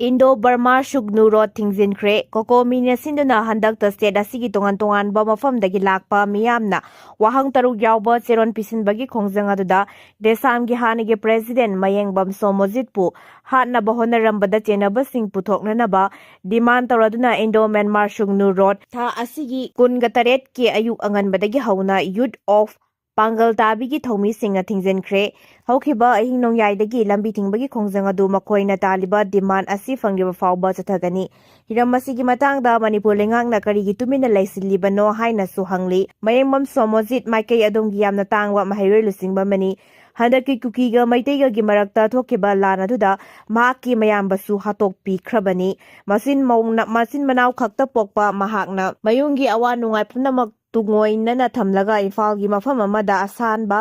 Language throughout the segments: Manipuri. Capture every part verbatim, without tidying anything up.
ꯏꯟꯗꯣ ꯕꯔꯃꯥ ꯁꯨꯒꯅꯨ ꯔꯣꯗ ꯊꯤꯡꯖꯤꯟꯈ꯭ꯔꯦ꯫ ꯀꯣꯀꯣꯃꯤꯅ ꯁꯤꯟꯗꯨꯅ ꯍꯟꯗꯛꯇ ꯁ꯭ꯇꯦꯠ ꯑꯁꯤꯒꯤ ꯇꯣꯉꯥꯟ ꯇꯣꯉꯥꯟꯕ ꯃꯐꯝꯗꯒꯤ ꯂꯥꯛꯄ ꯃꯤꯌꯥꯝꯅ ꯋꯥꯍꯪ ꯇꯔꯨꯛ ꯌꯥꯎꯕ ꯆꯦꯔꯣꯟ ꯄꯤꯁꯤꯟꯕꯒꯤ ꯈꯣꯡꯖꯪ ꯑꯗꯨꯗ ꯗꯦꯁꯥꯝꯒꯤ ꯍꯥꯟꯅꯒꯤ ꯄ꯭ꯔꯦꯁꯤꯗꯦꯟ ꯃꯌꯦꯡꯕꯝ ꯁꯣꯃꯣꯖꯤꯠꯄꯨ ꯍꯥꯠꯅꯕ ꯍꯣꯠꯅꯔꯝꯕꯗ ꯆꯦꯟꯅꯕꯁꯤꯡ ꯄꯨꯊꯣꯛꯅꯅꯕ ꯗꯤꯃꯥꯟ ꯇꯧꯔꯗꯨꯅ ꯏꯟꯗꯣ ꯃ꯭ꯌꯥꯟꯃꯥꯔ ꯁꯨꯒꯅꯨ ꯔꯣꯗ ꯊꯥ ꯑꯁꯤꯒꯤ ꯀꯨꯟꯒ ꯇꯔꯦꯠꯀꯤ ꯑꯌꯨꯛ ꯑꯉꯟꯕꯗꯒꯤ ꯍꯧꯅ ꯌꯨꯠ ꯑꯣꯐ ꯄꯥꯡꯒꯜ ꯇꯥꯕꯤꯒꯤ ꯊꯧꯃꯤꯁꯤꯡꯅ ꯊꯤꯡꯖꯤꯟꯈ꯭ꯔꯦ꯫ ꯍꯧꯈꯤꯕ ꯑꯍꯤꯡ ꯅꯣꯡꯌꯥꯏꯗꯒꯤ ꯂꯝꯕꯤ ꯊꯤꯡꯕꯒꯤ ꯈꯣꯡꯖꯪ ꯑꯗꯨ ꯃꯈꯣꯏꯅ ꯇꯥꯜꯂꯤꯕ ꯗꯤꯃꯥꯟ ꯑꯁꯤ ꯐꯪꯂꯤꯕ ꯐꯥꯎꯕ ꯆꯠꯊꯒꯅꯤ꯫ ꯍꯤꯔꯝ ꯑꯁꯤꯒꯤ ꯃꯇꯥꯡꯗ ꯃꯅꯤꯄꯨꯔ ꯂꯩꯉꯥꯛꯅ ꯀꯔꯤꯒꯤ ꯇꯨꯃꯤꯟꯅ ꯂꯩꯁꯤꯜꯂꯤꯕꯅꯣ ꯍꯥꯏꯅꯁꯨ ꯍꯪꯂꯤ꯫ ꯃꯌꯦꯡꯕꯝ ꯁꯣꯃꯣꯖꯤꯠ ꯃꯥꯏꯀꯩ ꯑꯗꯣꯝꯒꯤ ꯌꯥꯝꯅ ꯇꯥꯡꯕ ꯃꯍꯩꯔꯣꯏ ꯂꯨꯆꯤꯡꯕ ꯑꯃꯅꯤ꯫ ꯍꯟꯗꯛꯀꯤ ꯀꯨꯀꯤꯒ ꯃꯩꯇꯩꯒꯒꯤ ꯃꯔꯛꯇ ꯊꯣꯛꯈꯤꯕ ꯂꯥꯟ ꯑꯗꯨꯗ ꯃꯍꯥꯛꯀꯤ ꯃꯌꯥꯝꯕꯁꯨ ꯍꯥꯠꯇꯣꯛꯄꯤꯈ꯭ꯔꯕꯅꯤ꯫ ꯃꯆꯤꯟ ꯃꯧ-, ꯃꯆꯤꯟ ꯃꯅꯥꯎ ꯈꯛꯇ ꯄꯣꯛꯄ ꯃꯍꯥꯛꯅ ꯃꯌꯨꯝꯒꯤ ꯑꯋꯥ ꯅꯨꯡꯉꯥꯏ ꯄꯨꯝꯅꯃꯛ ꯇꯨꯡꯑꯣꯏꯅꯅ ꯊꯝꯂꯒ ꯏꯝꯐꯥꯜꯒꯤ ꯃꯐꯝ ꯑꯃꯗ ꯑꯁꯥꯟꯕ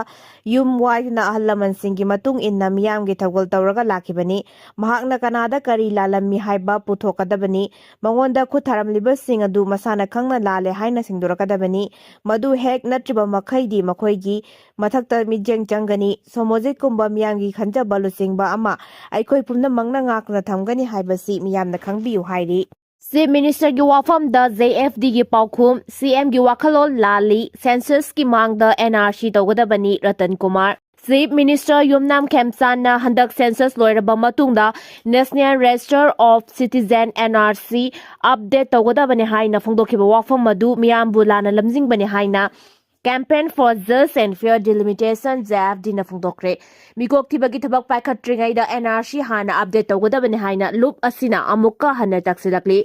ꯌꯨꯝ ꯋꯥꯏꯗꯨꯅ ꯑꯍꯜ ꯂꯃꯟꯁꯤꯡꯒꯤ ꯃꯇꯨꯡ ꯏꯟꯅ ꯃꯤꯌꯥꯝꯒꯤ ꯊꯧꯒꯜ ꯇꯧꯔꯒ ꯂꯥꯛꯈꯤꯕꯅꯤ꯫ ꯃꯍꯥꯛꯅ ꯀꯅꯥꯗ ꯀꯔꯤ ꯂꯥꯜꯂꯝꯃꯤ ꯍꯥꯏꯕ ꯄꯨꯊꯣꯛꯀꯗꯕꯅꯤ꯫ ꯃꯉꯣꯟꯗ ꯈꯨꯠ ꯊꯥꯔꯝꯂꯤꯕꯁꯤꯡ ꯑꯗꯨ ꯃꯁꯥꯅ ꯈꯪꯅ ꯂꯥꯜꯂꯦ ꯍꯥꯏꯅ ꯁꯦꯡꯗꯣꯔꯛꯀꯗꯕꯅꯤ꯫ ꯃꯗꯨ ꯍꯦꯛ ꯅꯠꯇ꯭ꯔꯤꯕ ꯃꯈꯩꯗꯤ ꯃꯈꯣꯏꯒꯤ ꯃꯊꯛꯇ ꯃꯤꯠꯌꯦꯡ ꯆꯪꯒꯅꯤ꯫ ꯁꯣꯃꯣꯖꯤꯠꯀꯨꯝꯕ ꯃꯤꯌꯥꯝꯒꯤ ꯈꯟꯖꯕ ꯂꯨꯆꯤꯡꯕ ꯑꯃ ꯑꯩꯈꯣꯏ ꯄꯨꯝꯅꯃꯛꯅ ꯉꯥꯛꯇꯨꯅ ꯊꯝꯒꯅꯤ ꯍꯥꯏꯕꯁꯤ ꯃꯤꯌꯥꯝꯅ ꯈꯪꯕꯤꯌꯨ ꯍꯥꯏꯔꯤ꯫ ꯆꯤꯐ ꯃꯤꯅꯤꯁꯇꯔꯒꯤ ꯋꯥꯐꯝꯗ ꯖꯦ ꯑꯦꯐ ꯗꯤꯒꯤ ꯄꯥꯎꯈꯨꯝ, ꯁꯤ ꯑꯦꯝꯒꯤ ꯋꯥꯈꯜꯂꯣꯟ ꯂꯥꯜꯂꯤ, ꯁꯦꯟꯁꯁꯀꯤ ꯃꯥꯡꯗ ꯑꯦꯟ ꯑꯥꯔ ꯁꯤ ꯇꯧꯒꯗꯕꯅꯤ, ꯔꯇꯟ ꯀꯨꯃꯥꯔ꯫ ꯆꯤꯐ ꯃꯤꯅꯤꯁꯇꯔ ꯌꯨꯝꯅꯥꯝ ꯈꯦꯝꯆꯥꯟꯅ ꯍꯟꯗꯛ ꯁꯦꯟꯁꯁ ꯂꯣꯏꯔꯕ ꯃꯇꯨꯡꯗ national register of citizen, N R C, update ꯇꯧꯒꯗꯕꯅꯤ ꯍꯥꯏꯅ ꯐꯣꯡꯗꯣꯛꯈꯤꯕ ꯋꯥꯐꯝ ꯑꯗꯨ ꯃꯤꯌꯥꯝꯕꯨ ꯂꯥꯟꯅ ꯂꯝꯖꯤꯡꯕꯅꯤ ꯍꯥꯏꯅ Campaign for Just and Fair Delimitation, J F ꯗꯤꯅ ꯐꯣꯡꯗꯣꯛꯈ꯭ꯔꯦ꯫ ꯃꯤꯀꯣꯛ ꯊꯤꯕꯒꯤ ꯊꯕꯛ ꯄꯥꯏꯈꯠꯇ꯭ꯔꯤꯉꯩꯗ ꯑꯦꯟ ꯑꯥꯔ ꯁꯤ ꯍꯥꯟꯅ ꯑꯞꯗꯦꯠ ꯇꯧꯒꯗꯕꯅꯤ ꯍꯥꯏꯅ ꯂꯨꯞ ꯑꯁꯤꯅ ꯑꯃꯨꯛꯀ ꯍꯟꯅ ꯇꯥꯛꯁꯤꯜꯂꯛꯂꯤ꯫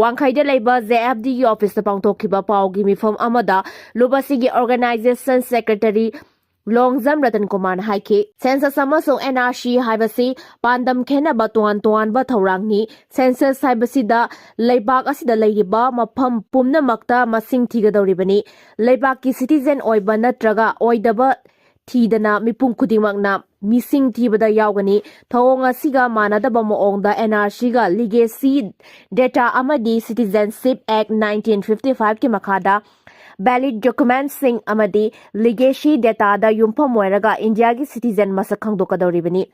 ꯋꯥꯡꯈꯩꯗ ꯂꯩꯕ ꯖꯦ ꯑꯦꯐ ꯗꯤꯒꯤ ꯑꯣꯐꯤꯁꯇ ꯄꯥꯡꯊꯣꯛꯈꯤꯕ ꯄꯥꯎꯒꯤ ꯃꯤꯐꯝ ꯑꯃꯗ ꯂꯨꯞ ꯑꯁꯤꯒꯤ ꯑꯣꯔꯒꯅꯥꯏꯖꯦꯁꯟ ꯁꯦꯀ꯭ꯔꯦꯇꯔꯤ ꯂꯣꯡꯖꯝ ꯔꯇꯟ ꯀꯨꯃꯥꯔꯅ ꯍꯥꯏꯈꯤ, ꯁꯦꯟꯁꯁ ꯑꯃꯁꯨꯡ ꯑꯦꯟ ꯑꯥꯔ ꯁꯤ ꯍꯥꯏꯕꯁꯤ ꯄꯥꯟꯗꯝ ꯈꯦꯠꯅꯕ ꯇꯣꯉꯥꯟ ꯇꯣꯉꯥꯟꯕ ꯊꯧꯔꯥꯡꯅꯤ꯫ ꯁꯦꯟꯁꯁ ꯍꯥꯏꯕꯁꯤꯗ ꯂꯩꯕꯥꯛ ꯑꯁꯤꯗ ꯂꯩꯔꯤꯕ ꯃꯐꯝ ꯄꯨꯝꯅꯃꯛꯇ ꯃꯁꯤꯡ ꯊꯤꯒꯗꯧꯔꯤꯕꯅꯤ꯫ ꯂꯩꯕꯥꯛꯀꯤ ꯁꯤꯇꯤꯖꯦꯟ ꯑꯣꯏꯕ ꯅꯠꯇ꯭ꯔꯒ ꯑꯣꯏꯗꯕ ꯊꯤꯗꯅ ꯃꯤꯄꯨꯝ ꯈꯨꯗꯤꯡꯃꯛꯅ ꯃꯤꯁꯤꯡ ꯊꯤꯕꯗ ꯌꯥꯎꯒꯅꯤ꯫ ꯊꯧꯑꯣꯡ ꯑꯁꯤꯒ ꯃꯥꯟꯅꯗꯕ ꯃꯑꯣꯡꯗ ꯑꯦꯟ ꯑꯥꯔ ꯁꯤꯒ ꯂꯤꯒꯦꯁꯤ ꯗꯦꯇꯥ ꯑꯃꯗꯤ ꯁꯤꯇꯤꯖꯦꯟꯁꯤꯞ ꯑꯦꯛ ꯅꯥꯏꯟꯇꯤꯟ ꯐꯤꯐꯇꯤ ꯐꯥꯏꯚꯀꯤ ꯃꯈꯥꯗ ꯚꯦꯂꯤꯗ ꯗꯣꯀꯨꯃꯦꯟꯠꯁꯤꯡ ꯑꯃꯗꯤ ꯂꯤꯒꯦꯁꯤ ꯗꯦꯇꯥꯗ ꯌꯨꯝꯐꯝ ꯑꯣꯏꯔꯒ ꯏꯟꯗꯤꯌꯥꯒꯤ ꯁꯤꯇꯤꯖꯦꯟ ꯃꯁꯛ ꯈꯪꯗꯣꯛꯀꯗꯧꯔꯤꯕꯅꯤ꯫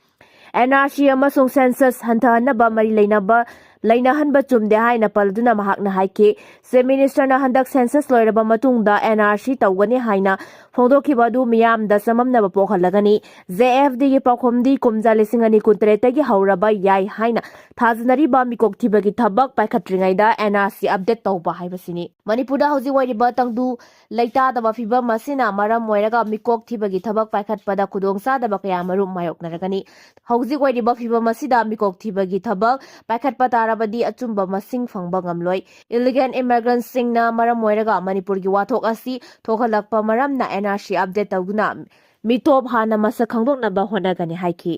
ꯑꯦꯟ ꯑꯥꯔ ꯁꯤ ꯑꯃꯁꯨꯡ ꯁꯦꯟꯁꯁ ꯍꯟꯊꯍꯟꯅꯕ ꯃꯔꯤ ꯂꯩꯅꯕ ꯂꯩꯅꯍꯟꯕ ꯆꯨꯝꯗꯦ ꯍꯥꯏꯅ ꯄꯜꯗꯨꯅ ꯃꯍꯥꯛꯅ ꯍꯥꯏꯈꯤ꯫ ꯆꯤꯐ ꯃꯤꯅꯤꯁꯇꯔꯅ ꯍꯟꯗꯛ ꯁꯦꯟꯁꯁ ꯂꯣꯏꯔꯕ ꯃꯇꯨꯡꯗ ꯑꯦꯟ ꯑꯥꯔ ꯁꯤ ꯇꯧꯒꯅꯤ ꯍꯥꯏꯅ ꯐꯣꯡꯗꯣꯛꯈꯤꯕ ꯑꯗꯨ ꯃꯤꯌꯥꯝꯗ ꯆꯃꯝꯅꯕ ꯄꯣꯛꯍꯜꯂꯒꯅꯤ꯫ ꯖꯦ ꯑꯦꯐ ꯗꯤꯒꯤ ꯄꯥꯎꯈꯨꯝꯗꯤ ꯀꯨꯝꯖꯥ ꯂꯤꯁꯤꯡ ꯑꯅꯤ ꯀꯨꯟꯇꯔꯦꯠꯇꯒꯤ ꯍꯧꯔꯕ ꯌꯥꯏ ꯍꯥꯏꯅ ꯊꯥꯖꯅꯔꯤꯕ ꯃꯤꯀꯣꯛ ꯊꯤꯕꯒꯤ ꯊꯕꯛ ꯄꯥꯏꯈꯠꯇ꯭ꯔꯤꯉꯩꯗ ꯑꯦꯟ ꯑꯥꯔ ꯁꯤ ꯑꯞꯗꯦꯠ ꯇꯧꯕ ꯍꯥꯏꯕꯁꯤꯅꯤ꯫ ꯃꯅꯤꯄꯨꯔꯗ ꯍꯧꯖꯤꯛ ꯑꯣꯏꯔꯤꯕ ꯇꯪꯗꯨ ꯂꯩꯇꯥꯗꯕ ꯐꯤꯕꯝ ꯑꯁꯤꯅ ꯃꯔꯝ ꯑꯣꯏꯔꯒ ꯃꯤꯀꯣꯛ ꯊꯤꯕꯒꯤ ꯊꯕꯛ ꯄꯥꯏꯈꯠꯄꯗ ꯈꯨꯗꯣꯡꯆꯥꯗꯕ ꯀꯌꯥꯃꯔꯨꯝ ꯃꯥꯌꯣꯛꯅꯔꯒꯅꯤ꯫ ꯍꯧꯖꯤꯛ ꯑꯣꯏꯔꯤꯕ ꯐꯤꯕꯝ ꯑꯁꯤꯗ ꯃꯤꯀꯣꯛ ꯊꯤꯕꯒꯤ ꯊꯕꯛ ꯄꯥꯏꯈꯠꯄ ꯇꯥꯔꯕꯗꯤ ꯑꯆꯨꯝꯕ ꯃꯁꯤꯡ ꯐꯪꯕ ꯉꯝꯂꯣꯏ꯫ ꯏꯂꯤꯒꯦꯜ ꯏꯃꯤꯒ꯭ꯔꯦꯟꯠꯁꯤꯡꯅ ꯃꯔꯝ ꯑꯣꯏꯔꯒ ꯃꯅꯤꯄꯨꯔꯒꯤ ꯋꯥꯊꯣꯛ ꯑꯁꯤ ꯊꯣꯛꯍꯜꯂꯛꯄ ꯃꯔꯝꯅ ꯑꯦꯟ ꯑꯥꯔ ꯁꯤ ꯑꯞꯗꯦꯠ ꯇꯧꯗꯨꯅ ꯃꯤꯇꯣꯞ ꯍꯥꯟꯅ ꯃꯁꯛ ꯈꯪꯗꯣꯛꯅꯕ ꯍꯣꯠꯅꯒꯅꯤ ꯍꯥꯏꯈꯤ꯫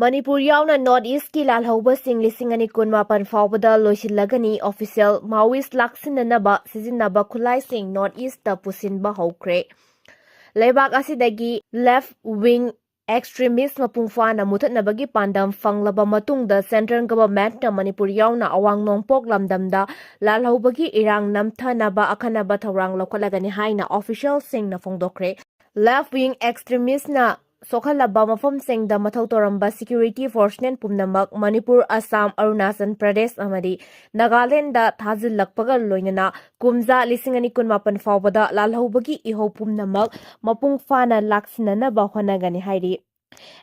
ꯃꯅꯤꯄꯨꯔ ꯌꯥꯎꯅ ꯅꯣꯔꯠ ꯏꯁ꯭ꯠꯀꯤ ꯂꯥꯜꯍꯧꯕꯁꯤꯡ ꯂꯤꯁꯤꯡ ꯑꯅꯤ ꯀꯨꯟꯃꯥꯄꯟ ꯐꯥꯎꯕꯗ ꯂꯣꯏꯁꯤꯜꯂꯒꯅꯤ꯫ ꯑꯣꯐꯤꯁꯤꯌꯦꯜ ꯃꯥꯑꯣꯏꯁ꯭ꯠ ꯂꯥꯛꯁꯤꯟꯅꯅꯕ ꯁꯤꯖꯤꯟꯅꯕ ꯈꯨꯠꯂꯥꯏꯁꯤꯡ ꯅꯣꯔꯠ ꯏꯁ꯭ꯠꯇ ꯄꯨꯁꯤꯟꯕ ꯍꯧꯈ꯭ꯔꯦ꯫ ꯂꯩꯕꯥꯛ ꯑꯁꯤꯗꯒꯤ ꯂꯦꯐꯠ ꯋꯤꯡ ꯑꯦꯛꯁꯇ꯭ꯔꯤꯃꯤꯁ꯭ꯠ ꯃꯄꯨꯡ ꯐꯥꯅ ꯃꯨꯊꯠꯅꯕꯒꯤ ꯄꯥꯟꯗꯝ ꯐꯪꯂꯕ ꯃꯇꯨꯡꯗ ꯁꯦꯟꯇ꯭ꯔꯦꯜ ꯒꯚꯔꯟꯃꯦꯟꯠꯅ ꯃꯅꯤꯄꯨꯔ ꯌꯥꯎꯅ ꯑꯋꯥꯡ ꯅꯣꯡꯄꯣꯛ ꯂꯝꯗꯝꯗ ꯂꯥꯜꯍꯧꯕꯒꯤ ꯏꯔꯥꯡ ꯅꯝꯊꯅꯕ ꯑꯈꯟꯅꯕ ꯊꯧꯔꯥꯡ ꯂꯧꯈꯠꯂꯒꯅꯤ ꯍꯥꯏꯅ ꯑꯣꯐꯤꯁꯤꯌꯦꯜꯁꯤꯡꯅ ꯐꯣꯡꯗꯣꯛꯈ꯭ꯔꯦ꯫ ꯂꯦꯐꯠ ꯋꯤꯡ ꯑꯦꯛꯁꯇ꯭ꯔꯤꯃꯤꯁ꯭ꯠꯅ ꯁꯣꯛꯍꯜꯂꯕ ꯃꯐꯝꯁꯤꯡꯗ ꯃꯊꯧ ꯇꯧꯔꯝꯕ ꯁꯦꯀ꯭ꯌꯨꯔꯤꯇꯤ ꯐꯣꯔꯁꯃꯦꯟ ꯄꯨꯝꯅꯃꯛ ꯃꯅꯤꯄꯨꯔ, ꯑꯁꯥꯝ, ꯑꯔꯨꯅꯥꯆꯜ ꯄ꯭ꯔꯗꯦꯁ ꯑꯃꯗꯤ ꯅꯥꯒꯥꯂꯦꯟꯗ ꯊꯥꯖꯤꯜꯂꯛꯄꯒ ꯂꯣꯏꯅꯅ ꯀꯨꯝꯖꯥ ꯂꯤꯁꯤꯡ ꯑꯅꯤ ꯀꯨꯟꯃꯥꯄꯟ ꯐꯥꯎꯕꯗ ꯂꯥꯜꯍꯧꯕꯒꯤ ꯏꯍꯧ ꯄꯨꯝꯅꯃꯛ ꯃꯄꯨꯡ ꯐꯥꯅ ꯂꯥꯛꯁꯤꯟꯅꯅꯕ ꯍꯣꯠꯅꯒꯅꯤ ꯍꯥꯏꯔꯤ꯫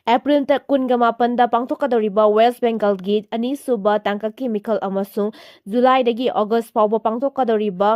ꯑꯦꯄ꯭ꯔꯤꯜ ꯇ-, ꯀꯨꯟꯒ ꯃꯥꯄꯟꯗ ꯄꯥꯡꯊꯣꯛꯀꯗꯧꯔꯤꯕ ꯋꯦꯁ꯭ꯠ ꯕꯦꯡꯒꯜꯒꯤ ꯑꯅꯤꯁꯨꯕ ꯇꯥꯡꯀꯛꯀꯤ ꯃꯤꯈꯜ ꯑꯃꯁꯨꯡ ꯖꯨꯂꯥꯏꯗꯒꯤ ꯑꯣꯒꯁ꯭ꯠ ꯐꯥꯎꯕ ꯄꯥꯡꯊꯣꯛꯀꯗꯧꯔꯤꯕ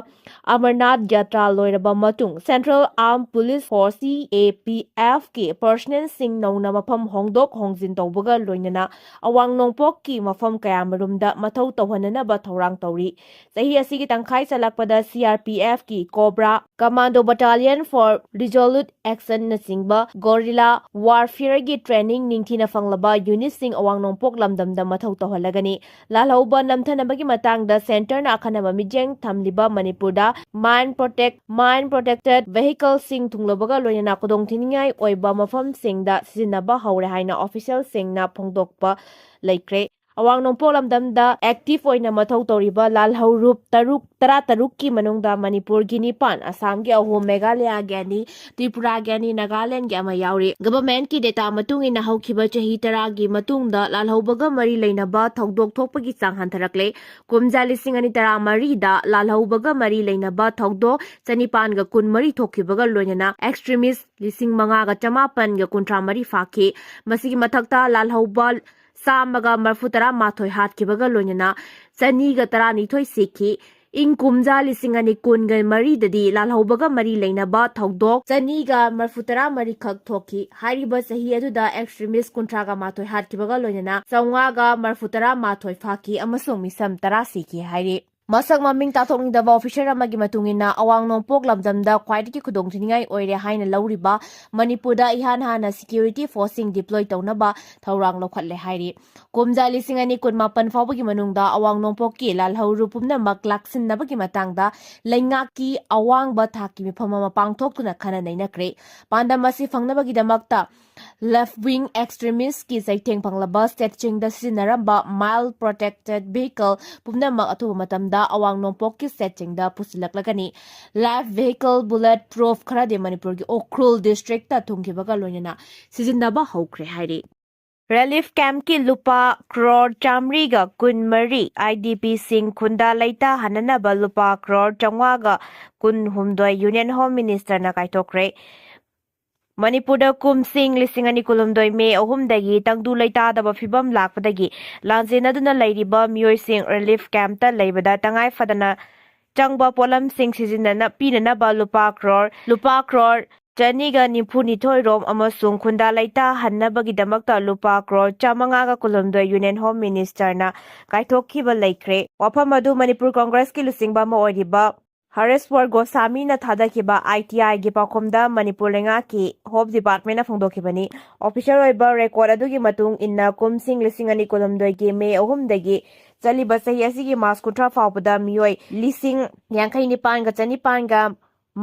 ꯑꯃꯔꯅꯥꯊ ꯌꯥꯇ꯭ꯔꯥ ꯂꯣꯏꯔꯕ ꯃꯇꯨꯡ ꯁꯦꯟꯇ꯭ꯔꯦꯜ ꯑꯥꯔꯝ ꯄꯨꯂꯤꯁ ꯐꯣꯔꯁ, ꯁꯤ ꯑꯦ ꯄꯤ ꯑꯦꯐ, ꯀꯤ ꯄꯔꯁꯅꯦꯜꯁꯤꯡ ꯅꯧꯅ ꯃꯐꯝ ꯍꯣꯡꯗꯣꯛ ꯍꯣꯡꯖꯤꯟ ꯇꯧꯕꯒ ꯂꯣꯏꯅꯅ ꯑꯋꯥꯡ ꯅꯣꯡꯄꯣꯛꯀꯤ ꯃꯐꯝ ꯀꯌꯥꯃꯔꯨꯝꯗ ꯃꯊꯧ ꯇꯧꯍꯟꯅꯅꯕ ꯊꯧꯔꯥꯡ ꯇꯧꯔꯤ꯫ ꯆꯍꯤ ꯑꯁꯤꯒꯤ ꯇꯪꯈꯥꯏ ꯆꯜꯂꯛꯄꯗ ꯁꯤ ꯑꯥꯔ ꯄꯤ ꯑꯦꯐ ꯀꯤ CoBRA, commando battalion for resolute ꯑꯦꯛꯁꯟꯅꯆꯤꯡꯕ ꯒꯣꯔꯤꯂꯥ ꯋꯥꯔꯐꯤꯌꯔꯒꯤ ꯇ꯭ꯔꯦꯅꯤꯡ ꯅꯤꯡꯊꯤꯅ ꯐꯪꯂꯕ ꯌꯨꯅꯤꯠꯁꯤꯡ ꯑꯋꯥꯡ ꯅꯣꯡꯄꯣꯛ ꯂꯝꯗꯝꯗ ꯃꯊꯧ ꯇꯧꯍꯜꯂꯒꯅꯤ꯫ ꯂꯥꯜꯍꯧꯕ ꯅꯝꯊꯅꯕꯒꯤ ꯃꯇꯥꯡꯗ ꯁꯦꯟꯇꯔꯅ ꯑꯈꯟꯅꯕ ꯃꯤꯠꯌꯦꯡ ꯊꯝꯂꯤꯕ ꯃꯅꯤꯄꯨꯔꯗ ꯃꯥꯏꯟ ꯄ꯭ꯔꯣꯇꯦꯛ-, ꯃꯥꯏꯟ ꯄ꯭ꯔꯣꯇꯦꯛꯇꯦꯗ ꯚꯦꯍꯤꯀꯜꯁꯤꯡ ꯊꯨꯡꯂꯕꯒ ꯂꯣꯏꯅꯅ ꯈꯨꯗꯣꯡꯊꯤꯅꯤꯡꯉꯥꯏ ꯑꯣꯏꯕ ꯃꯐꯝꯁꯤꯡꯗ ꯁꯤꯖꯤꯟꯅꯕ ꯍꯧꯔꯦ ꯍꯥꯏꯅ ꯑꯣꯐꯤꯁꯤꯌꯦꯜꯁꯤꯡꯅ ꯐꯣꯡꯗꯣꯛꯄ ꯂꯩꯈ꯭ꯔꯦ꯫ ꯑꯋꯥꯡ ꯅꯣꯡꯄꯣꯛ ꯂꯝꯗꯝꯗ ꯑꯦꯛꯇꯤꯚ ꯑꯣꯏꯅ ꯃꯊꯧ ꯇꯧꯔꯤꯕ ꯂꯥꯜꯍꯧꯂꯨꯞ ꯇꯔꯨꯛ, ꯇꯔꯥꯇꯔꯨꯛꯀꯤ ꯃꯅꯨꯡꯗ ꯃꯅꯤꯄꯨꯔꯒꯤ ꯅꯤꯄꯥꯟ, ꯑꯁꯥꯝꯒꯤ ꯑꯍꯨꯝ, ꯃꯦꯘꯥꯂꯌꯥꯒꯤ ꯑꯅꯤ, ꯇ꯭ꯔꯤꯄꯨꯔꯥꯒꯤ ꯑꯅꯤ, ꯅꯥꯒꯥꯂꯦꯟꯗꯒꯤ ꯑꯃ ꯌꯥꯎꯔꯤ꯫ ꯒꯚꯔꯟꯃꯦꯟꯠꯀꯤ ꯗꯦꯇꯥ ꯃꯇꯨꯡ ꯏꯟꯅ ꯍꯧꯈꯤꯕ ꯆꯍꯤ ꯇꯔꯥꯒꯤ ꯃꯇꯨꯡꯗ ꯂꯥꯜꯍꯧꯕꯒ ꯃꯔꯤ ꯂꯩꯅꯕ ꯊꯧꯗꯣꯛ ꯊꯣꯛꯄꯒꯤ ꯆꯥꯡ ꯍꯟꯊꯔꯛꯂꯦ꯫ ꯀꯨꯝꯖꯥ ꯂꯤꯁꯤꯡ ꯑꯅꯤ ꯇꯔꯥꯃꯔꯤꯗ ꯂꯥꯜꯍꯧꯕꯒ ꯃꯔꯤ ꯂꯩꯅꯕ ꯊꯧꯗꯣꯛ ꯆꯅꯤꯄꯥꯟꯒ ꯀꯨꯟꯃꯔꯤ ꯊꯣꯛꯈꯤꯕꯒ ꯂꯣꯏꯅꯅ ꯑꯦꯛꯁꯇ꯭ꯔꯤꯃꯤꯁ꯭ꯠ ꯂꯤꯁꯤꯡ ꯃꯉꯥꯒ ꯆꯃꯥꯄꯟꯒ ꯀꯨꯟꯊ꯭ꯔꯥ ꯃꯔꯤ ꯐꯥꯈꯤ꯫ ꯃꯁꯤꯒꯤ ꯃꯊꯛꯇ ꯂꯥꯜꯍꯧꯕ ꯆꯥꯝꯃꯒ ꯃꯔꯐꯨ ꯇꯔꯥ ꯃꯥꯊꯣꯏ ꯍꯥꯠꯈꯤꯕꯒ ꯂꯣꯏꯅꯅ ꯆꯅꯤꯒ ꯇꯔꯥꯅꯤꯊꯣꯏ ꯁꯤꯈꯤ꯫ ꯏꯪ ꯀꯨꯝꯖꯥ ꯂꯤꯁꯤꯡ ꯑꯅꯤ ꯀꯨꯟꯒ ꯃꯔꯤꯗꯗꯤ ꯂꯥꯜꯍꯧꯕꯒ ꯃꯔꯤ ꯂꯩꯅꯕ ꯊꯧꯗꯣꯛ ꯆꯅꯤꯒ ꯃꯔꯐꯨ ꯇꯔꯥ ꯃꯔꯤꯈꯛ ꯊꯣꯛꯈꯤ꯫ ꯍꯥꯏꯔꯤꯕ ꯆꯍꯤ ꯑꯗꯨꯗ ꯑꯦꯛꯁꯇ꯭ꯔꯤꯃꯤꯁ꯭ꯠ ꯀꯨꯟꯊ꯭ꯔꯥꯒ ꯃꯥꯊꯣꯏ ꯍꯥꯠꯈꯤꯕꯒ ꯂꯣꯏꯅꯅ ꯆꯥꯝꯃꯉꯥꯒ ꯃꯔꯐꯨ ꯇꯔꯥ ꯃꯥꯊꯣꯏ ꯐꯥꯈꯤ ꯑꯃꯁꯨꯡ ꯃꯤꯁꯝ ꯇꯔꯥ ꯁꯤꯈꯤ ꯍꯥꯏꯔꯤ꯫ ꯃꯁꯛ ꯃꯃꯤꯡ ꯇꯥꯊꯣꯛꯅꯤꯡꯗꯕ ꯑꯣꯐꯤꯁꯔ ꯑꯃꯒꯤ ꯃꯇꯨꯡ ꯏꯟꯅ, ꯑꯋꯥꯡ ꯅꯣꯡꯄꯣꯛ ꯂꯝꯗꯝꯗ ꯈ꯭ꯋꯥꯏꯗꯒꯤ ꯈꯨꯗꯣꯡꯊꯤꯅꯤꯡꯉꯥꯏ ꯑꯣꯏꯔꯦ ꯍꯥꯏꯅ ꯂꯧꯔꯤꯕ ꯃꯅꯤꯄꯨꯔꯗ ꯏꯍꯥꯟ ꯍꯥꯟꯅ ꯁꯦꯀ꯭ꯌꯨꯔꯤꯇꯤ ꯐꯣꯔꯁꯁꯤꯡ ꯗꯤꯄ꯭ꯂꯣꯏ ꯇꯧꯅꯕ ꯊꯧꯔꯥꯡ ꯂꯧꯈꯠꯂꯦ ꯍꯥꯏꯔꯤ꯫ ꯀꯨꯝꯖꯥ ꯂꯤꯁꯤꯡ ꯑꯅꯤ ꯀꯨꯟꯃꯥꯄꯟ ꯐꯥꯎꯕꯒꯤ ꯃꯅꯨꯡꯗ ꯑꯋꯥꯡ ꯅꯣꯡꯄꯣꯛꯀꯤ ꯂꯥꯜꯍꯧꯂꯨꯞ ꯄꯨꯝꯅꯃꯛ ꯂꯥꯛꯁꯤꯟꯅꯕꯒꯤ ꯃꯇꯥꯡꯗ ꯂꯩꯉꯥꯛꯀꯤ ꯑꯋꯥꯡꯕ ꯊꯥꯛꯀꯤ ꯃꯤꯐꯝ ꯑꯃ ꯄꯥꯡꯊꯣꯛꯇꯨꯅ ꯈꯟꯅ ꯅꯩꯅꯈ꯭ꯔꯦ꯫ ꯄꯥꯟꯗꯝ ꯑꯁꯤ ꯐꯪꯅꯕꯒꯤꯗꯃꯛꯇ ꯂꯦꯐ ꯋꯤꯡ ꯑꯦꯛꯁꯇ꯭ꯔꯤꯃꯤꯁ꯭ꯠꯀꯤ ꯆꯩꯊꯦꯡ ꯐꯪꯂꯕ ꯁ꯭ꯇꯦꯠꯁꯤꯡꯗ ꯁꯤꯖꯤꯟꯅꯔꯝꯕ ꯃꯥꯏꯜꯗ ꯄ꯭ꯔꯣꯇꯦꯛꯇꯦꯗ ꯚꯤꯍꯤꯀꯜ ꯄꯨꯝꯅꯃꯛ ꯑꯊꯨꯕ ꯃꯇꯝꯗ ꯑꯋꯥꯡ ꯅꯣꯡꯄꯣꯛꯀꯤ ꯁ꯭ꯇꯦꯠꯁꯤꯡꯗ ꯄꯨꯁꯤꯜꯂꯛꯂꯒꯅꯤ꯫ ꯂꯥꯏꯐ ꯚꯤꯍꯤꯀꯜ ꯕꯨꯂꯦꯠ ꯄ꯭ꯔꯨꯐ ꯈꯔꯗꯤ ꯃꯅꯤꯄꯨꯔꯒꯤ ꯎꯈ꯭ꯔꯨꯜ ꯗꯤꯁꯇ꯭ꯔꯤꯛꯇ ꯊꯨꯡꯈꯤꯕꯒ ꯂꯣꯏꯅꯅ ꯁꯤꯖꯤꯟꯅꯕ ꯍꯧꯈ꯭ꯔꯦ ꯍꯥꯏꯔꯤ꯫ ꯔꯤꯂꯤꯐ ꯀꯦꯝꯞꯀꯤ ꯂꯨꯄꯥ ꯀ꯭ꯔꯣꯔ ꯆꯥꯃꯔꯤꯒ ꯀꯨꯟꯃꯔꯤ, ꯑꯥꯏ ꯗꯤ ꯄꯤꯁꯤꯡ ꯈꯨꯟꯗꯥ ꯂꯩꯇꯥꯍꯟꯅꯅꯕ ꯂꯨꯄꯥ ꯀ꯭ꯔꯣꯔ ꯆꯥꯝꯃꯉꯥꯒ ꯀꯨꯟꯍꯨꯝꯗꯣꯏ ꯌꯨꯅꯤꯌꯟ ꯍꯣꯝ ꯃꯤꯅꯤꯁꯇꯔꯅ ꯀꯥꯏꯊꯣꯛꯈ꯭ꯔꯦ꯫ ꯃꯅꯤꯄꯨꯔꯗ ꯀꯨꯝꯁꯤꯡ ꯂꯤꯁꯤꯡ ꯑꯅꯤ ꯀꯨꯟꯍꯨꯝꯗꯣꯏ ꯃꯦ ꯑꯍꯨꯝꯗꯒꯤ ꯇꯪꯗꯨ ꯂꯩꯇꯥꯗꯕ ꯐꯤꯕꯝ ꯂꯥꯛꯄꯗꯒꯤ ꯂꯥꯟꯖꯦꯟꯅꯗꯨꯅ ꯂꯩꯔꯤꯕ ꯃꯤꯑꯣꯏꯁꯤꯡ ꯔꯤꯂꯤꯐ ꯀꯦꯝꯞꯇ ꯂꯩꯕꯗ ꯇꯉꯥꯏ ꯐꯗꯅ ꯆꯪꯕ ꯄꯣꯠꯂꯝꯁꯤꯡ ꯁꯤꯖꯤꯟꯅꯅ ꯄꯤꯅꯅꯕ ꯂꯨꯄꯥ ꯀ꯭ꯔꯣꯔ, ꯂꯨꯄꯥ ꯀ꯭ꯔꯣꯔ ꯆꯅꯤꯒ ꯅꯤꯐꯨ ꯅꯤꯊꯣꯏ ꯔꯣꯝ ꯑꯃꯁꯨꯡ ꯈꯨꯟꯗꯥ ꯂꯩꯇꯥꯍꯟꯅꯕꯒꯤꯗꯃꯛꯇ ꯂꯨꯄꯥ ꯀ꯭ꯔꯣꯔ ꯆꯥꯝꯃꯉꯥꯒ ꯀꯨꯟꯍꯨꯝꯗꯣꯏ ꯌꯨꯅꯤꯌꯟ ꯍꯣꯝ ꯃꯤꯅꯤꯁꯇꯔꯅ ꯀꯥꯏꯊꯣꯛꯈꯤꯕ ꯂꯩꯈ꯭ꯔꯦ꯫ ꯋꯥꯐꯝ ꯑꯗꯨ ꯃꯅꯤꯄꯨꯔ ꯀꯣꯡꯒ꯭ꯔꯦꯁꯀꯤ ꯂꯨꯆꯤꯡꯕ ꯑꯃ ꯑꯣꯏꯔꯤꯕ ꯍꯔꯦꯁ꯭ꯋꯔ ꯒꯣꯁꯥꯃꯤꯅ ꯊꯥꯗꯈꯤꯕ ꯑꯥꯏ ꯇꯤ ꯑꯥꯏꯒꯤ ꯄꯥꯎꯈꯨꯝꯗ ꯃꯅꯤꯄꯨꯔ ꯂꯩꯉꯥꯛꯀꯤ ꯍꯣꯝ ꯗꯤꯄꯥꯔꯠꯃꯦꯟꯅ ꯐꯣꯡꯗꯣꯛꯈꯤꯕꯅꯤ꯫ ꯑꯣꯐꯤꯁꯤꯌꯦꯜ ꯑꯣꯏꯕ ꯔꯦꯀꯣꯔꯗ ꯑꯗꯨꯒꯤ ꯃꯇꯨꯡ ꯏꯟꯅ ꯀꯨꯝꯁꯤꯡ ꯂꯤꯁꯤꯡ ꯑꯅꯤ ꯀꯨꯟꯍꯨꯝꯗꯣꯏꯒꯤ ꯃꯦ ꯑꯍꯨꯝꯗꯒꯤ ꯆꯠꯂꯤꯕ ꯆꯍꯤ ꯑꯁꯤꯒꯤ ꯃꯥꯔꯆ ꯀꯨꯟꯊ꯭ꯔꯥ ꯐꯥꯎꯕꯗ ꯃꯤꯑꯣꯏ ꯂꯤꯁꯤꯡ ꯌꯥꯡꯈꯩ ꯅꯤꯄꯥꯟꯒ ꯆꯅꯤꯄꯥꯟꯒ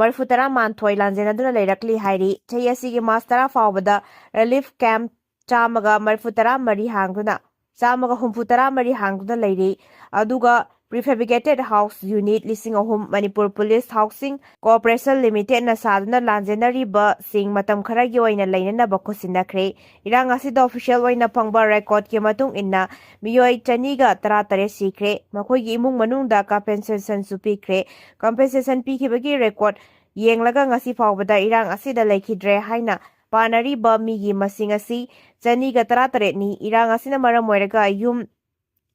ꯃꯔꯤꯐꯨ ꯇꯔꯥ ꯃꯥꯊꯣꯏ ꯂꯥꯟꯖꯦꯟꯅꯗꯨꯅ ꯂꯩꯔꯛꯂꯤ ꯍꯥꯏꯔꯤ꯫ ꯆꯍꯤ ꯑꯁꯤꯒꯤ ꯃꯥꯔꯆ ꯇꯔꯥ ꯐꯥꯎꯕꯗ ꯔꯤꯂꯤꯐ ꯀꯦꯝꯞ ꯆꯥꯝꯃꯒ ꯃꯔꯤꯐꯨ ꯇꯔꯥ ꯃꯔꯤ ꯍꯥꯡꯗꯨꯅ ꯆꯥꯝꯃꯒ ꯍꯨꯝꯐꯨ ꯇꯔꯥ ꯃꯔꯤ ꯍꯥꯡꯗꯨꯅ ꯂꯩꯔꯤ꯫ ꯑꯗꯨꯒ prefabricated house unit ꯂꯤꯁꯤꯡ ꯑꯍꯨꯝ ꯃꯅꯤꯄꯨꯔ ꯄꯨꯂꯤꯁ ꯍꯥꯎꯁꯤꯡ ꯀꯣꯑꯣꯄꯔꯦꯁꯟ ꯂꯤꯃꯤꯇꯦꯠꯅ ꯁꯥꯗꯨꯅ ꯂꯥꯟꯖꯦꯟꯅꯔꯤꯕꯁꯤꯡ ꯃꯇꯝ ꯈꯔꯒꯤ ꯑꯣꯏꯅ ꯂꯩꯅꯅꯕ ꯈꯨꯠꯁꯤꯟꯅꯈ꯭ꯔꯦ꯫ ꯏꯔꯥꯡ ꯑꯁꯤꯗ ꯑꯣꯐꯤꯁꯤꯌꯦꯜ ꯑꯣꯏꯅ ꯐꯪꯕ ꯔꯦꯀꯣꯔꯗꯀꯤ ꯃꯇꯨꯡ ꯏꯟꯅ ꯃꯤꯑꯣꯏ ꯆꯅꯤꯒ ꯇꯔꯥꯇꯔꯦꯠ ꯁꯤꯈ꯭ꯔꯦ꯫ ꯃꯈꯣꯏꯒꯤ ꯏꯃꯨꯡ ꯃꯅꯨꯡꯗ ꯀꯝꯄꯦꯟꯁꯦꯁꯟꯁꯨ ꯄꯤꯈ꯭ꯔꯦ꯫ ꯀꯝꯄꯦꯟꯁꯦꯁꯟ ꯄꯤꯈꯤꯕꯒꯤ ꯔꯦꯀꯣꯔꯗ ꯌꯦꯡꯂꯒ ꯉꯁꯤ ꯐꯥꯎꯕꯗ ꯏꯔꯥꯡ ꯑꯁꯤꯗ ꯂꯩꯈꯤꯗ꯭ꯔꯦ ꯍꯥꯏꯅ ꯄꯥꯅꯔꯤꯕ ꯃꯤꯒꯤ ꯃꯁꯤꯡ ꯑꯁꯤ ꯆꯅꯤꯒ ꯇꯔꯥꯇꯔꯦꯠꯅꯤ꯫ ꯏꯔꯥꯡ ꯑꯁꯤꯅ ꯃꯔꯝ ꯑꯣꯏꯔꯒ ꯌꯨꯝ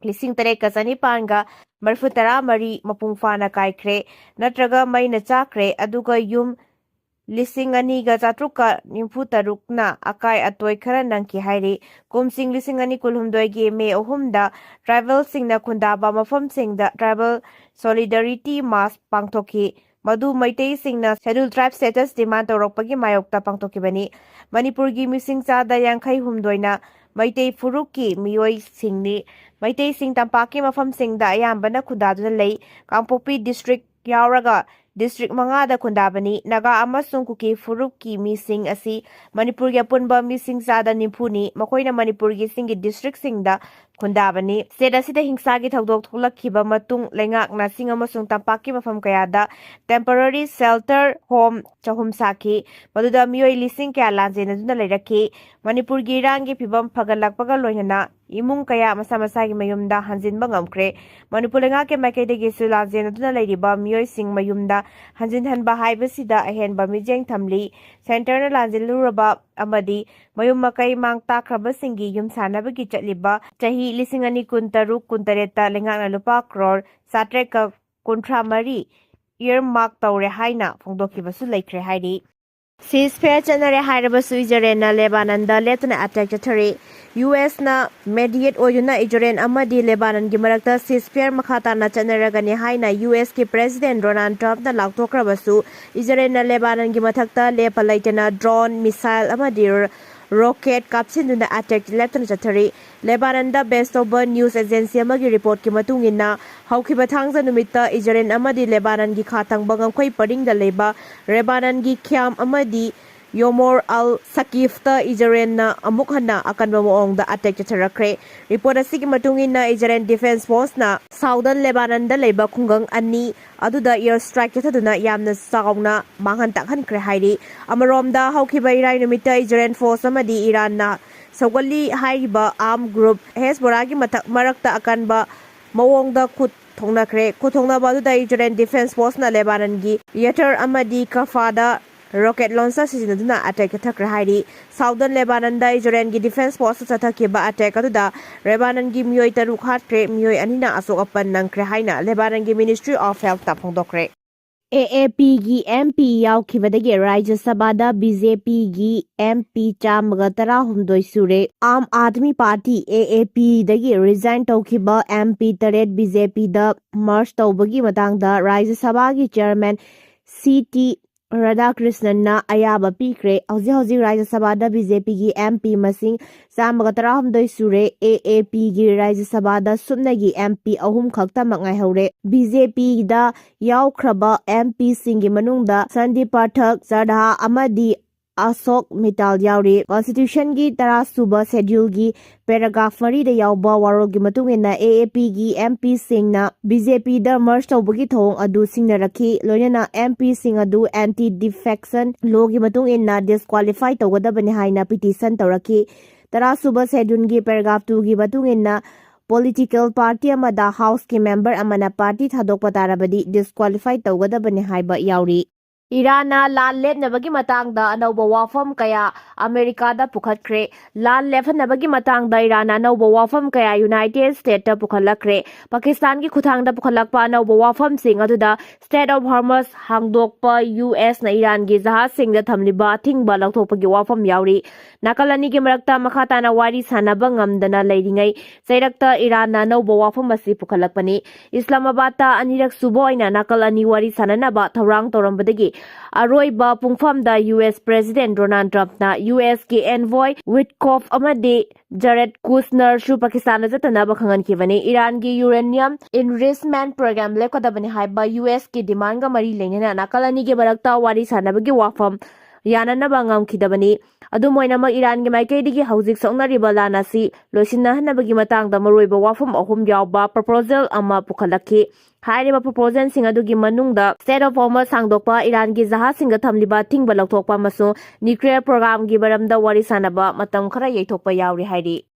ꯂꯤꯁꯤꯡ ꯇꯔꯦꯠꯀ ꯆꯅꯤꯄꯥꯟꯒ ꯃꯔꯤꯐꯨ ꯇꯔꯥ ꯃꯔꯤ ꯃꯄꯨꯡ ꯐꯥꯅ ꯀꯥꯏꯈ꯭ꯔꯦ ꯅꯠꯇ꯭ꯔꯒ ꯃꯩꯅ ꯆꯥꯛꯈ꯭ꯔꯦ, ꯑꯗꯨꯒ ꯌꯨꯝ ꯂꯤꯁꯤꯡ ꯑꯅꯤꯒ ꯆꯥꯇ꯭ꯔꯨꯛꯀ ꯅꯤꯐꯨ ꯇꯔꯨꯛꯅ ꯑꯀꯥꯏ ꯑꯇꯣꯏ ꯈꯔ ꯅꯪꯈꯤ ꯍꯥꯏꯔꯤ꯫ ꯀꯨꯝꯁꯤꯡ ꯂꯤꯁꯤꯡ ꯑꯅꯤ ꯀꯨꯟꯍꯨꯝꯗꯣꯏꯒꯤ ꯃꯦ ꯑꯍꯨꯝꯗ ꯇ꯭ꯔꯥꯏꯕꯦꯜꯁꯤꯡꯅ ꯈꯨꯟꯗꯥꯕ ꯃꯐꯝꯁꯤꯡꯗ ꯇ꯭ꯔꯥꯏꯕꯦꯜ ꯁꯣꯂꯤꯗꯔꯤꯇꯤ ꯃꯥꯔꯆ ꯄꯥꯡꯊꯣꯛꯈꯤ꯫ ꯃꯗꯨ ꯃꯩꯇꯩꯁꯤꯡꯅ ꯁꯦꯗ꯭ꯌꯨꯜ ꯇ꯭ꯔꯥꯏꯕ ꯁ꯭ꯇꯦꯇꯁ ꯗꯤꯃꯥꯟ ꯇꯧꯔꯛꯄꯒꯤ ꯃꯥꯌꯣꯛꯇ ꯄꯥꯡꯊꯣꯛꯈꯤꯕꯅꯤ꯫ ꯃꯅꯤꯄꯨꯔꯒꯤ ꯃꯤꯁꯤꯡ ꯆꯥꯗ ꯌꯥꯡꯈꯩ ꯍꯨꯝꯗꯣꯏꯅ ꯃꯩꯇꯩ ꯐꯨꯔꯨꯞꯀꯤ ꯃꯤꯑꯣꯏꯁꯤꯡꯅꯤ꯫ ꯃꯩꯇꯩꯁꯤꯡ ꯇꯝꯄꯥꯛꯀꯤ ꯃꯐꯝꯁꯤꯡꯗ ꯑꯌꯥꯝꯕꯅ ꯈꯨꯟꯗꯥꯗꯨꯅ ꯂꯩ꯫ ꯀꯥꯡꯄꯣꯛꯄꯤ ꯗꯤꯁꯇ꯭ꯔꯤꯛ ꯌꯥꯎꯔꯒ ꯗꯤꯁꯇ꯭ꯔꯤꯛ ꯃꯉꯥꯗ ꯈꯨꯟꯗꯥꯕꯅꯤ꯫ ꯅꯥꯒꯥ ꯑꯃꯁꯨꯡ ꯀꯨꯀꯤ ꯐꯨꯔꯨꯞꯀꯤ ꯃꯤꯁꯤꯡ ꯑꯁꯤ ꯃꯅꯤꯄꯨꯔꯒꯤ ꯑꯄꯨꯟꯕ ꯃꯤꯁꯤꯡ ꯆꯥꯗ ꯅꯤꯐꯨꯅꯤ꯫ ꯃꯈꯣꯏꯅ ꯃꯅꯤꯄꯨꯔꯒꯤ ꯆꯤꯡꯒꯤ ꯗꯤꯁꯇ꯭ꯔꯤꯛꯁꯤꯡꯗ ꯈꯨꯟꯗꯥꯕꯅꯤ꯫ ꯁ꯭ꯇꯦꯠ ꯑꯁꯤꯗ ꯍꯤꯡꯁꯥꯒꯤ ꯊꯧꯗꯣꯛ ꯊꯣꯛꯂꯛꯈꯤꯕ ꯃꯇꯨꯡ ꯂꯩꯉꯥꯛꯅ ꯆꯤꯡ ꯑꯃꯁꯨꯡ ꯇꯝꯄꯥꯛꯀꯤ ꯃꯐꯝ ꯀꯌꯥꯗ ꯇꯦꯝꯄꯔꯔꯤ ꯁꯦꯜꯇꯔ ꯍꯣꯝ ꯆꯍꯨꯝ ꯁꯥꯈꯤ, ꯃꯗꯨꯗ ꯃꯤꯑꯣꯏ ꯂꯤꯁꯤꯡ ꯀꯌꯥ ꯂꯥꯟꯖꯦꯟꯅꯗꯨꯅ ꯂꯩꯔꯛꯈꯤ꯫ ꯃꯅꯤꯄꯨꯔꯒꯤ ꯏꯔꯥꯡꯒꯤ ꯐꯤꯕꯝ ꯐꯒꯠꯂꯛꯄꯒ ꯂꯣꯏꯅꯅ ꯏꯃꯨꯡ ꯀꯌꯥ ꯃꯁꯥ ꯃꯁꯥꯒꯤ ꯃꯌꯨꯝꯗ ꯍꯟꯖꯤꯟꯕ ꯉꯝꯈ꯭ꯔꯦ꯫ ꯃꯅꯤꯄꯨꯔ ꯂꯩꯉꯥꯛꯀꯤ ꯃꯥꯏꯀꯩꯗꯒꯤꯁꯨ ꯂꯥꯟꯖꯦꯟꯅꯗꯨꯅ ꯂꯩꯔꯤꯕ ꯃꯤꯑꯣꯏꯁꯤꯡ ꯃꯌꯨꯝꯗ ꯍꯟꯖꯤꯟꯍꯟꯕ ꯍꯥꯏꯕꯁꯤꯗ ꯑꯍꯦꯟꯕ ꯃꯤꯠꯌꯦꯡ ꯊꯝꯂꯤ꯫ ꯁꯦꯟꯇꯔꯅ ꯂꯥꯟꯖꯦꯜꯂꯨꯔꯕ ꯑꯃꯗꯤ ꯃꯌꯨꯝ ꯃꯀꯩ ꯃꯥꯡ ꯇꯥꯛꯈ꯭ꯔꯕꯁꯤꯡꯒꯤ ꯌꯨꯝ ꯁꯥꯅꯕꯒꯤ ꯆꯠꯂꯤꯕ ꯆꯍꯤ ꯂꯤꯁꯤꯡ ꯑꯅꯤ ꯀꯨꯟ ꯇꯔꯨꯛ ꯀꯨꯟ ꯇꯔꯦꯠꯇ ꯂꯩꯉꯥꯛꯅ ꯂꯨꯄꯥ ꯀ꯭ꯔꯣꯔ ꯆꯥꯇ꯭ꯔꯦꯠꯀ ꯀꯨꯟꯊ꯭ꯔꯥ ꯃꯔꯤ ꯏꯌꯔꯃꯥꯔꯛ ꯇꯧꯔꯦ ꯍꯥꯏꯅ ꯐꯣꯡꯗꯣꯛꯈꯤꯕꯁꯨ ꯂꯩꯈ꯭ꯔꯦ ꯍꯥꯏꯔꯤ꯫ ꯁꯤꯖꯐꯥꯌꯔ ꯆꯠꯅꯔꯦ ꯍꯥꯏꯔꯕꯁꯨ ꯏꯖꯔꯦꯜꯅ ꯂꯦꯕꯥꯅꯟꯗ ꯂꯦꯞꯇꯅ ꯑꯦꯇꯦꯛ ꯆꯠꯊꯔꯤ꯫ ꯌꯨ ꯑꯦꯁꯅ ꯃꯦꯗꯤꯌꯦꯠ ꯑꯣꯏꯗꯨꯅ ꯏꯖꯔꯦꯜ ꯑꯃꯗꯤ ꯂꯦꯕꯥꯅꯟꯒꯤ ꯃꯔꯛꯇ ꯁꯤꯖꯐꯥꯌꯔ ꯃꯈꯥ ꯇꯥꯅ ꯆꯠꯅꯔꯒꯅꯤ ꯍꯥꯏꯅ ꯌꯨ ꯑꯦꯁꯀꯤ ꯄ꯭ꯔꯦꯁꯤꯗꯦꯟ ꯗꯣꯅꯥꯜꯗ ꯇ꯭ꯔꯝꯞꯅ ꯂꯥꯎꯊꯣꯛꯈ꯭ꯔꯕꯁꯨ, ꯏꯖꯔꯦꯜꯅ ꯂꯦꯕꯥꯅꯟꯒꯤ ꯃꯊꯛꯇ ꯂꯦꯞꯄ ꯂꯩꯇꯅ ꯗ꯭ꯔꯣꯟ, ꯃꯤꯁꯥꯏꯜ ꯑꯃꯗꯤ ꯔꯣꯀꯦꯠ ꯀꯥꯞꯁꯤꯟꯗꯨꯅ ꯑꯦꯇꯦꯛ ꯂꯦꯞꯇꯅ ꯆꯠꯊꯔꯤ꯫ ꯂꯦꯕꯥꯅꯟꯗ ꯕꯦꯖ ꯇꯧꯕ ꯅ꯭ꯌꯨꯁ ꯑꯦꯖꯦꯟꯁꯤ ꯑꯃꯒꯤ ꯔꯤꯄꯣꯔꯠꯀꯤ ꯃꯇꯨꯡ ꯏꯟꯅ, ꯍꯧꯈꯤꯕ ꯊꯥꯡꯖ ꯅꯨꯃꯤꯠꯇ ꯏꯖꯔꯦꯜ ꯑꯃꯗꯤ ꯂꯦꯕꯥꯅꯟꯒꯤ ꯈꯥ ꯊꯪꯕ ꯉꯝꯈꯩ ꯄꯔꯤꯡꯗ ꯂꯩꯕ ꯂꯦꯕꯥꯅꯟꯒꯤ ꯈ꯭ꯌꯥꯝ ꯑꯃꯗꯤ ꯌꯣꯃꯣꯔ ꯑꯜ ꯁꯀꯤꯐꯇ ꯏꯖꯔꯦꯜꯅ ꯑꯃꯨꯛ ꯍꯟꯅ ꯑꯀꯟꯕ ꯃꯑꯣꯡꯗ ꯑꯦꯇꯦꯛ ꯆꯠꯊꯔꯛꯈ꯭ꯔꯦ꯫ ꯔꯤꯄꯣꯔꯠ ꯑꯁꯤꯒꯤ ꯃꯇꯨꯡ ꯏꯟꯅ, ꯏꯖꯔꯦꯜ ꯗꯤꯐꯦꯟꯁ ꯐꯣꯔꯁꯅ ꯁꯥꯎꯗꯔꯟ ꯂꯦꯕꯥꯅꯟꯗ ꯂꯩꯕ ꯈꯨꯡꯒꯪ ꯑꯅꯤ ꯑꯗꯨꯗ ꯏꯌꯔ ꯁ꯭ꯇ꯭ꯔꯥꯏꯛ ꯆꯠꯊꯗꯨꯅ ꯌꯥꯝꯅ ꯆꯥꯎꯅ ꯃꯥꯡꯍꯟ ꯇꯥꯛꯍꯟꯈ꯭ꯔꯦ ꯍꯥꯏꯔꯤ꯫ ꯑꯃꯔꯣꯝꯗ, ꯍꯧꯈꯤꯕ ꯏꯔꯥꯏ ꯅꯨꯃꯤꯠꯇ ꯏꯖꯔꯦꯜ ꯐꯣꯔꯁ ꯑꯃꯗꯤ ꯏꯔꯥꯟꯅ ꯁꯧꯒꯠꯂꯤ ꯍꯥꯏꯔꯤꯕ ꯑꯥꯔꯝ ꯒ꯭ꯔꯨꯞ ꯍꯦꯖꯕꯣꯂꯥꯒꯤ ꯃꯊꯛ ꯃꯔꯛꯇ ꯑꯀꯟꯕ ꯃꯑꯣꯡꯗ ꯈꯨꯠ ꯊꯣꯛꯅꯈ꯭ꯔꯦ꯫ ꯈꯨꯠ ꯊꯣꯛꯅꯕ ꯑꯗꯨꯗ ꯏꯖꯔꯦꯜ ꯗꯤꯐꯦꯟꯁ ꯐꯣꯔꯁꯅ ꯂꯦꯕꯥꯅꯟꯒꯤ ꯌꯇꯔ ꯑꯃꯗꯤ ꯀꯐꯥꯗ ꯔꯣꯀꯦꯠ ꯂꯣꯟꯆꯔ ꯁꯤꯖꯤꯟꯅꯗꯨꯅ ꯑꯦꯇꯦꯛ ꯆꯠꯊꯈ꯭ꯔꯦ ꯍꯥꯏꯔꯤ꯫ ꯁꯥꯎꯗꯔꯟ ꯂꯦꯕꯥꯅꯟꯗ ꯏꯖꯔꯦꯜꯒꯤ ꯗꯤꯐꯦꯟꯁ ꯐꯣꯔꯁꯇ ꯆꯠꯊꯈꯤꯕ ꯑꯦꯇꯦꯛ ꯑꯗꯨꯗ ꯂꯦꯕꯥꯅꯟꯒꯤ ꯃꯤꯑꯣꯏ ꯇꯔꯨꯛ ꯍꯥꯠꯈ꯭ꯔꯦ, ꯃꯤꯑꯣꯏ ꯑꯅꯤꯅ ꯑꯁꯣꯛ ꯑꯄꯟ ꯅꯪꯈ꯭ꯔꯦ ꯍꯥꯏꯅ ꯂꯦꯕꯥꯅꯟꯒꯤ ꯃꯤꯅꯤꯁꯇ꯭ꯔꯤ ꯑꯣꯐ ꯍꯦꯜꯊꯇ ꯐꯣꯡꯗꯣꯛꯈ꯭ꯔꯦ꯫ ꯑꯦ ꯑꯦ ꯄꯤꯒꯤ ꯑꯦꯝ ꯄꯤ ꯌꯥꯎꯈꯤꯕꯗꯒꯤ ꯔꯥꯖ꯭ꯌ ꯁꯚꯥꯗ ꯕꯤ ꯖꯦ ꯄꯤꯒꯤ ꯑꯦꯝ ꯄꯤ ꯆꯥꯝꯃꯒ ꯇꯔꯥꯍꯨꯝꯗꯣꯏ ꯁꯨꯔꯦ꯫ ꯑꯥꯝ ꯑꯥꯗꯃꯤ ꯄꯥꯔꯇꯤ, ꯑꯦ ꯑꯦ ꯄꯤꯗꯒꯤ ꯔꯤꯖꯥꯏꯟ ꯇꯧꯈꯤꯕ ꯑꯦꯝ ꯄꯤ ꯇꯔꯦꯠ ꯕꯤ ꯖꯦ ꯄꯤꯗ ꯃꯔꯖ ꯇꯧꯕꯒꯤ ꯃꯇꯥꯡꯗ ꯔꯥꯖ꯭ꯌ ꯁꯚꯥꯒꯤ ꯆꯤꯌꯔꯃꯦꯟ ꯁꯤ ꯇꯤ ꯔꯥꯙꯥꯀ꯭ꯔꯤꯁꯅꯟꯅ ꯑꯌꯥꯕ ꯄꯤꯈ꯭ꯔꯦ꯫ ꯍꯧꯖꯤꯛ ꯍꯧꯖꯤꯛ ꯔꯥꯖ꯭ꯌ ꯁꯚꯥꯗ ꯕꯤ ꯖꯦ ꯄꯤꯒꯤ ꯑꯦꯝ ꯄꯤ ꯃꯁꯤꯡ ꯆꯥꯝꯃꯒ ꯇꯔꯥꯍꯨꯝꯗꯣꯏ ꯁꯨꯔꯦ꯫ ꯑꯦ ꯑꯦ ꯄꯤꯒꯤ ꯔꯥꯖ꯭ꯌ ꯁꯚꯥꯗ ꯁꯨꯞꯅꯒꯤ ꯑꯦꯝ ꯄꯤ ꯑꯍꯨꯝ ꯈꯛꯇꯃꯛ ꯉꯥꯏꯍꯧꯔꯦ꯫ ꯕꯤ ꯖꯦ ꯄꯤꯗ ꯌꯥꯎꯈ꯭ꯔꯕ ꯑꯦꯝ ꯄꯤꯁꯤꯡꯒꯤ ꯃꯅꯨꯡꯗ ꯁꯟꯗꯤꯞ ꯄꯥꯊꯛ, ꯆꯔꯙꯥ ꯑꯃꯗꯤ ꯑꯁꯣꯛ ꯃꯤꯇꯥꯜ ꯌꯥꯎꯔꯤ꯫ ꯀꯣꯟꯁꯇꯤꯇ꯭ꯌꯨꯁꯟꯒꯤ ꯇꯔꯥꯁꯨꯕ ꯁꯦꯗ꯭ꯌꯨꯜꯒꯤ ꯄꯦꯔꯥꯒ꯭ꯔꯥꯐ ꯃꯔꯤꯗ ꯌꯥꯎꯕ ꯋꯥꯔꯣꯜꯒꯤ ꯃꯇꯨꯡ ꯏꯟꯅ, ꯑꯦ ꯑꯦ ꯄꯤꯒꯤ ꯑꯦꯝ ꯄꯤꯁꯤꯡꯅ ꯕꯤ ꯖꯦ ꯄꯤꯗ ꯃꯔꯖ ꯇꯧꯕꯒꯤ ꯊꯧꯑꯣꯡ ꯑꯗꯨ ꯁꯤꯡꯅꯔꯛꯈꯤ꯫ ꯂꯣꯏꯅꯅ ꯑꯦꯝ ꯄꯤꯁꯤꯡ ꯑꯗꯨ ꯑꯦꯟꯇꯤ ꯗꯤꯐꯦꯛꯁꯟ ꯂꯣꯒꯤ ꯃꯇꯨꯡ ꯏꯟꯅ ꯗꯤꯁꯀ꯭ꯋꯥꯂꯤꯐꯥꯏ ꯇꯧꯒꯗꯕꯅꯤ ꯍꯥꯏꯅ ꯄꯤꯇꯤꯁꯟ ꯇꯧꯔꯛꯈꯤ꯫ ꯇꯔꯥꯁꯨꯕ ꯁꯦꯗ꯭ꯌꯨꯜꯒꯤ ꯄꯦꯔꯥꯒ꯭ꯔꯥꯐ ꯇꯨꯒꯤ ꯃꯇꯨꯡ ꯏꯟꯅ, ꯄꯣꯂꯤꯇꯤꯀꯦꯜ ꯄꯥꯔꯇꯤ ꯑꯃꯗ ꯍꯥꯎꯁꯀꯤ ꯃꯦꯝꯕꯔ ꯑꯃꯅ ꯄꯥꯔꯇꯤ ꯊꯥꯗꯣꯛꯄ ꯇꯥꯔꯕꯗꯤ ꯗꯤꯁꯀ꯭ꯋꯥꯂꯤꯐꯥꯏ ꯇꯧꯒꯗꯕꯅꯤ ꯍꯥꯏꯕ ꯌꯥꯎꯔꯤ꯫ ꯏꯔꯥꯟꯅ ꯂꯥꯟ ꯂꯦꯞꯅꯕꯒꯤ ꯃꯇꯥꯡꯗ ꯑꯅꯧꯕ ꯋꯥꯐꯝ ꯀꯌꯥ ꯑꯃꯦꯔꯤꯀꯥꯗ ꯄꯨꯈꯠꯈ꯭ꯔꯦ꯫ ꯂꯥꯟ ꯂꯦꯞꯍꯟꯅꯕꯒꯤ ꯃꯇꯥꯡꯗ ꯏꯔꯥꯟꯅ ꯑꯅꯧꯕ ꯋꯥꯐꯝ ꯀꯌꯥ ꯌꯨꯅꯥꯏꯇꯦꯗ ꯁ꯭ꯇꯦꯠꯇ ꯄꯨꯈꯠꯂꯛꯈ꯭ꯔꯦ꯫ ꯄꯥꯀꯤꯁꯇꯥꯟꯒꯤ ꯈꯨꯠꯊꯥꯡꯗ ꯄꯨꯈꯠꯂꯛꯄ ꯑꯅꯧꯕ ꯋꯥꯐꯝꯁꯤꯡ ꯑꯗꯨꯗ ꯁ꯭ꯇ꯭ꯔꯦꯠ ꯑꯣꯐ ꯍꯣꯔꯃꯁ ꯍꯥꯡꯗꯣꯛꯄ, ꯌꯨ ꯑꯦꯁꯅ ꯏꯔꯥꯟꯒꯤ ꯖꯍꯥꯖꯁꯤꯡꯗ ꯊꯝꯂꯤꯕ ꯑꯊꯤꯡꯕ ꯂꯧꯊꯣꯛꯄꯒꯤ ꯋꯥꯐꯝ ꯌꯥꯎꯔꯤ꯫ ꯅꯥꯀꯜ ꯑꯅꯤꯒꯤ ꯃꯔꯛꯇ ꯃꯈꯥ ꯇꯥꯅ ꯋꯥꯔꯤ ꯁꯥꯟꯅꯕ ꯉꯝꯗꯅ ꯂꯩꯔꯤꯉꯩ ꯆꯩꯔꯛꯇ ꯏꯔꯥꯟꯅ ꯑꯅꯧꯕ ꯋꯥꯐꯝ ꯑꯁꯤ ꯄꯨꯈꯠꯂꯛꯄꯅꯤ꯫ ꯏꯁꯂꯥꯃꯥꯕꯥꯗꯇ ꯑꯅꯤꯔꯛ ꯁꯨꯕ ꯑꯣꯏꯅ ꯅꯥꯀꯜ ꯑꯅꯤ ꯋꯥꯔꯤ ꯁꯥꯟꯅꯅꯕ ꯊꯧꯔꯥꯡ ꯇꯧꯔꯝꯕꯗꯒꯤ ꯑꯔꯣꯏꯕ ꯄꯨꯡꯐꯝꯗ ꯌꯨ ꯑꯦꯁ ꯄ꯭ꯔꯦꯁꯤꯗꯦꯟꯠ ꯗꯣꯅꯥꯜꯗ ꯇ꯭ꯔꯝꯞꯅ ꯌꯨ ꯑꯦꯁꯀꯤ ꯑꯦꯟꯚꯣꯏ ꯋꯤꯠꯀꯣꯐ ꯑꯃꯗꯤ ꯖꯔꯦꯗ ꯀꯨꯁꯅꯔꯁꯨ ꯄꯥꯀꯤꯁꯇꯥꯟꯗ ꯆꯠꯇꯅꯕ ꯈꯪꯍꯟꯈꯤꯕꯅꯤ꯫ ꯏꯔꯥꯟꯒꯤ ꯌꯨꯔꯦꯅꯤꯌꯝ ꯏꯟꯔꯤꯆꯃꯦꯟꯠ ꯄ꯭ꯔꯣꯒ꯭ꯔꯥꯝ ꯂꯦꯞꯀꯗꯕꯅꯤ ꯍꯥꯏꯕ ꯌꯨ ꯑꯦꯁꯀꯤ ꯗꯤꯃꯥꯟꯒ ꯃꯔꯤ ꯂꯩꯅꯅ ꯅꯥꯀꯜ ꯑꯅꯤꯒꯤ ꯃꯔꯛꯇ ꯋꯥꯔꯤ ꯁꯥꯟꯅꯕꯒꯤ ꯋꯥꯐꯝ ꯌꯥꯅꯅꯕ ꯉꯝꯈꯤꯗꯕꯅꯤ꯫ ꯑꯗꯨꯝ ꯑꯣꯏꯅꯃꯛ, ꯏꯔꯥꯟꯒꯤ ꯃꯥꯏꯀꯩꯗꯒꯤ ꯍꯧꯖꯤꯛ ꯁꯣꯛꯅꯔꯤꯕ ꯂꯥꯟ ꯑꯁꯤ ꯂꯣꯏꯁꯤꯟꯅꯍꯟꯅꯕꯒꯤ ꯃꯇꯥꯡꯗ ꯃꯔꯨꯑꯣꯏꯕ ꯋꯥꯐꯝ ꯑꯍꯨꯝ ꯌꯥꯎꯕ ꯄ꯭ꯔꯣꯄꯣꯖꯦꯜ ꯑꯃ ꯄꯨꯈꯠꯂꯛꯈꯤ꯫ ꯍꯥꯏꯔꯤꯕ ꯄ꯭ꯔꯣꯄꯣꯖꯦꯜꯁꯤꯡ ꯑꯗꯨꯒꯤ ꯃꯅꯨꯡꯗ Strait of Hormuz ꯁꯥꯡꯗꯣꯛꯄ, ꯏꯔꯥꯟꯒꯤ ꯖꯍꯥꯖꯁꯤꯡꯗ ꯊꯝꯂꯤꯕ ꯑꯊꯤꯡꯕ ꯂꯧꯊꯣꯛꯄ ꯑꯃꯁꯨꯡ ꯅ꯭ꯌꯨꯀ꯭ꯂꯤꯌꯔ ꯄ꯭ꯔꯣꯒ꯭ꯔꯥꯝꯒꯤ ꯃꯔꯝꯗ ꯋꯥꯔꯤ ꯁꯥꯅꯕ ꯃꯇꯝ ꯈꯔ ꯌꯩꯊꯣꯛꯄ ꯌꯥꯎꯔꯤ ꯍꯥꯏꯔꯤ꯫